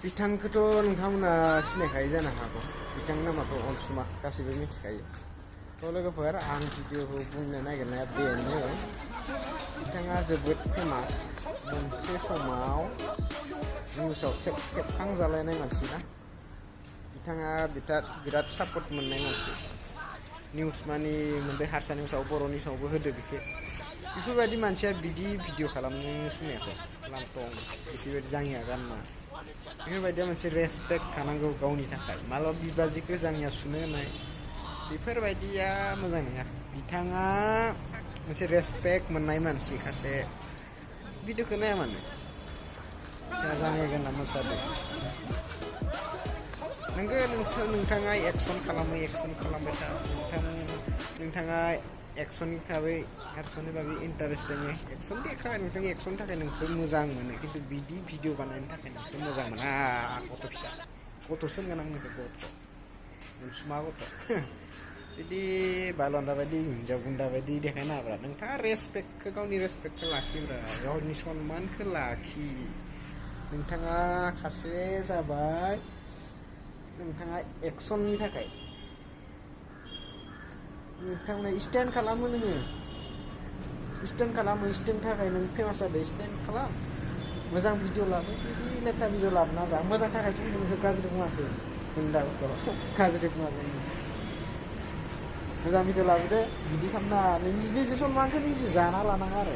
बिथांखौथ' नोंथांमोना सिनायखायो जानो हागौ। बिथांनि नामाथ' अनसुमा गासैबो मिथिखायो। थ' लोगोफोर आं भिडिअखौ बुंनो नागिरनाया बेनो, बिथाङा जोबोद फेमास मोनसे समाव निउसाव खेबखांजालायनाय मानसि ना। बिथाङा बिराद सापर्ट मोननाय मानसि। निउस मानि मोनबाय हारसा निउसाव बर' निउसावबो होदो बिखो। बेफोरबायदि मानसिया बिदि भिडिअ खालामनो सुनियाखै लांथं बेफोरबायदि जाङिया गारमा। बेफोरबायदिया मोनसे रेसपेक्ट थानांगौ गावनि थाखाय। मालाबा बिबाजैखौ जाङिया सुनो होनाय बेफोरबायदिया मोजां नङा। बिथाङा मोनसे रेसपेक्ट मोननाय मानसि खासे भिडिअखौ नाया मानो जाङिया गानना मोसादो। नोंगो नोंथाङा एक्सन खालामो, एक्सन खालामबाय था। नोंथाङा एक्सननि बागै इन्टारेस्ट दङ। एक्सन देखाय, नोंथांनि एक्सननि थाखाय नोंखौ मोजां मोनो, खिन्थु बिदि भिडिअ बानायनो थाखाय नोंखौ मोजां मोना। गथ' फिसा गथ'सो होनगोन आं नोंखौ, गथ' अनसुमा गथ'। बिदि बालन्दा बायदि हिनजाव गुन्दा बायदि देखाय नाङाब्रा। नोंथाङा रेसपेक्टखौ, गावनि रेसपेक्टखौ लाखिब्रा, गावनि सनमानखौ लाखि। नोंथाङा खासे जाबाय, नोंथाङा एक्सननि थाखाय नोंथांमोना स्टेन्ड खालामो, नोङो स्टेन्ड खालामो, स्टेन्डनि थाखाय नों फेमास जादों। स्टेन्ड खालाम, मोजां भिडिअ लाबो। बिदि लेथ्रा भिडिअ लाबोनाङा। मोजां थाखायसो बुंदों, नोंखौ गाज्रि बुङाखै। गुन्दा गथ' गाज्रि बुङाखै। मोजां भिडिअ लाबोदो। बिदि खालामनाङा। नोंनि निजे सनमानखौ निजे जाना लानाङा आरो।